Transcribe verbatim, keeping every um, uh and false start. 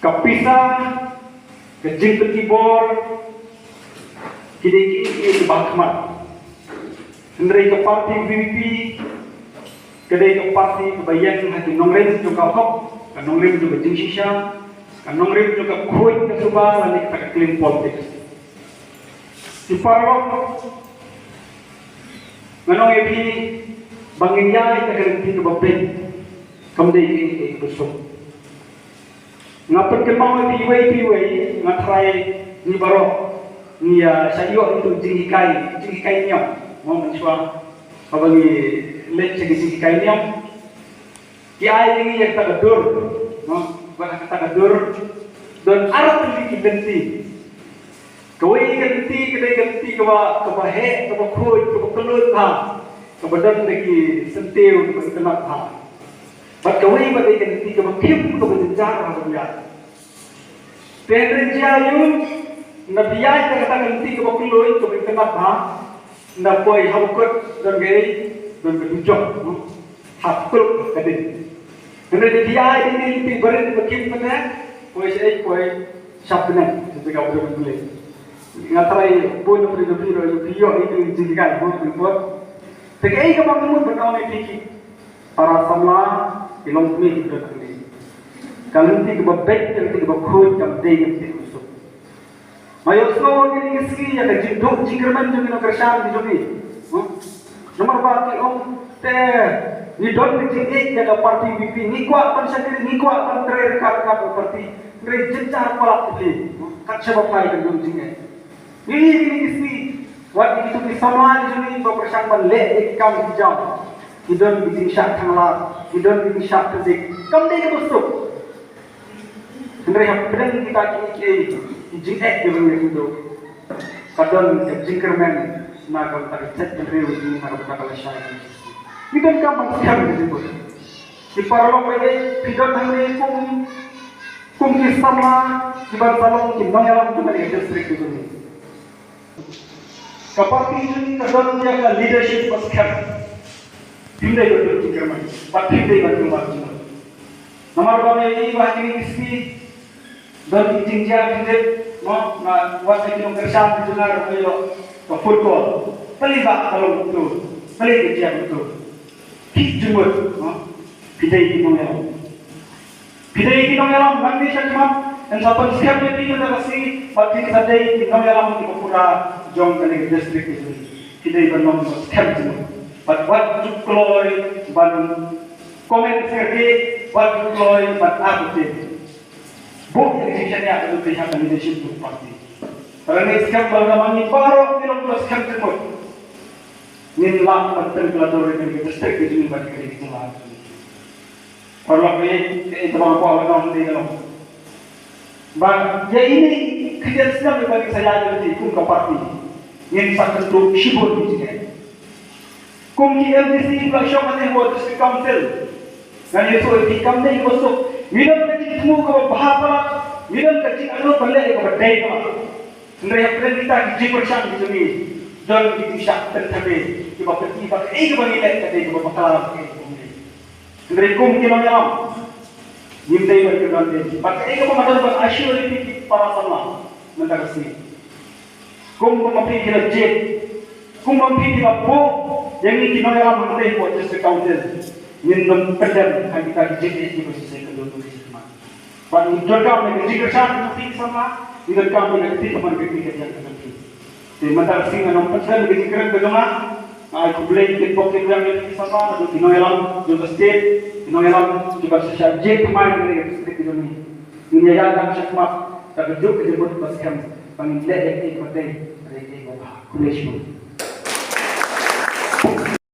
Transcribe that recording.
Ka pisa, ka jingpynbor, ki dei ki, ki, ki ba khmat. Hynrei ka parti VPP, ka dei ka parti kaba ïeng ha ki nongrim jong ka hok, ka nongrim jong ka jingshisha, ka nongrim jong ka khuid ka suba, lane ka klim politics. Ki paralok, nga ong ïa phi, ba ngin ïaid da ka lynti kaba beit, kam dei ka lynti kaba suk. Nga pynkynmaw ïa phi iwei pa iwei, nga tharai ngi baroh ngi ïa sa ïoh ïa ka jinghikai, jinghikai niam. Mo mynshuwa haba ngi leit sha ka jinghikai niam, ki ai ïa ngi ïa kata ka dur. Mo, bad ha kata ka dur don ar tylli ki lynti. Kawei ka lynti ka dei ka lynti kaba, kaba heh, kaba khuid, kaba kylluid bha, kaba don da ki syntiew, kaba itynnad bha. Bad kawei pat dei ka lynti kaba khim, kaba jynjar ha ka jingïaid. Te hynrei jia ïa u, na phi ïaid da kata ka lynti kaba kylluid, kaba itynnad bha, na poi ha u kut don kaei, don ka dujok, hmm? Ha u kut ka ding. Hynrei na phi ïaid da ka lynti barit kaba khim pat, poi shaei, poi sha bneng, sha jaka ba don U Blei. Nga tharai bun na phi, na phi ruh ïoh ïa ka jinghikai, bun phi bun. Te kaei kaba nga mut ban ong ïa phi ki para samla, ki longkmie ki don hangne. Ka lynti kaba beit, ka lynti kaba khuid, kam dei ka lynti kaba suk. Nga ïohsngew ha kine ki sngi ïa ka jingduh jingkyrmen jong ki nongkyrshan ki jong ngi. Huh? Namar ba ki ong te ngi don ka jingïeit ïa ka parti VPP, ngi kwah ban shakri, ngi kwah ban trei ryngkat ryngkat ka parti. Hynrei jynjar palat ïa phi. Kat shaba phai ka jingïeit. Ngi ïohi kine ki sngi, wat ïa kito ki samla ki jong ngi ba pyrshang ban leh ïa ki kam ki jam, ki don ki jingshah thanglad, ki don ki jingshah pyndik. Kam dei kaba suk. Hynrei hapdeng kita ki, ki, ki jingeh kiba ngi ïohi, ka don ka jingkyrmen na ka bynta ka jaitbynriew jong ngi, na ka bynta ka lashai. Ngi donkam ban skhem ka jingmut. Ki paralok, phi don hangne kum, kum ki samla kiban sa long ki nongïalam jong kane ka district ka jong ngi. Ka parti jong ngi ka don ïa ka leadership ba skhem. Phim dei ban duh jingkyrmen, bad phim dei ban duh jingkyrmen. Namar ba ngi ïohi ba ha kine ki sngi don ki jingjia jingdit, mo, na wat ki nongkyrshan ki jong nga ruh ka ïoh ka phone call. Balei ba ka long kumto? Balei ka jia kumto? Ki jingmut, ha? Phi dei ki nongïalam. Phi dei ki nongïalam, nang dei sha khmat, ngan sa pynskhem ïa phi mynta ka sngi, bad phi sa dei ki nongïalam kiba pura jong kane ka district ka jong ngi. Phi dei ban long ba skhem jingmut. Bad wat ju kloi ban comment sngewthuh, wat ju kloi ban artatien. Buh ïa ka jingshaniah ka jong phi ha ka leadership jong ka party. Te nga ngeit skhem ba lada ma ngi baroh ngi long ba skhem jingmut, ngin lah ban pynkylla dur ïa ka district ka jong ngi bad ïa ka jylla. Paralok, kaei, kaei kaba nga kwah ban ong hangne ka long ba ïa ine i khyndiat snem ba ngi sa ïaid lynti kum ka party, ngin sa kynduh shibun ki jingeh. Kum ki MDC kiba la shong hangne hapoh District Council, ngan ïathuh ïa phi, kam dei kaba suk. Ngi don ka jingthmu kaba bha palat, ngi don ka jingangnud ban leh ïa kaba dei palat. Hynrei hapdeng kita ki jingpyrshang ki jong ngi, don ki jingshah pynthame kiba pynpaw ba kaei kaba ngi leh ka dei kaba bakla, kaei kaba ngi leh. Hynrei kum ki nongïalam, ngim dei ban kynran dei. Bad kaei kaba nga don ban assure ïa phi ki para samla mynta ka sngi, kumba ma phi ki la jied, kumba ma phi ki la buh ïa ngi ki nongïalam hangtei hapoh District Council, ngin ym pyndem ha kita ki jingeh kiba shisha ka don ka jingma. Bad ngi donkam ïa ka jingkyrshan ka jong phi ki samla, ngi donkam ïa ka jingkyrshan ka jong phi. Te mynta ka sngi ngan ym pynkhlaiñ ïa ka jingkren ka jong nga. Nga ai khublei kyrpad ïa phi ki samla, naduh ki nongïalam jong ka state, ki nongïalam kiba sa shah jied thymmai ïa ka district ka jong ngi. Ngin ïa ïaid lang shakhmat da ka juk ka jingmut ba skhem ba ngin leh ïa kaei kaba dei, ïa kaei kaba bha. Khublei shibun.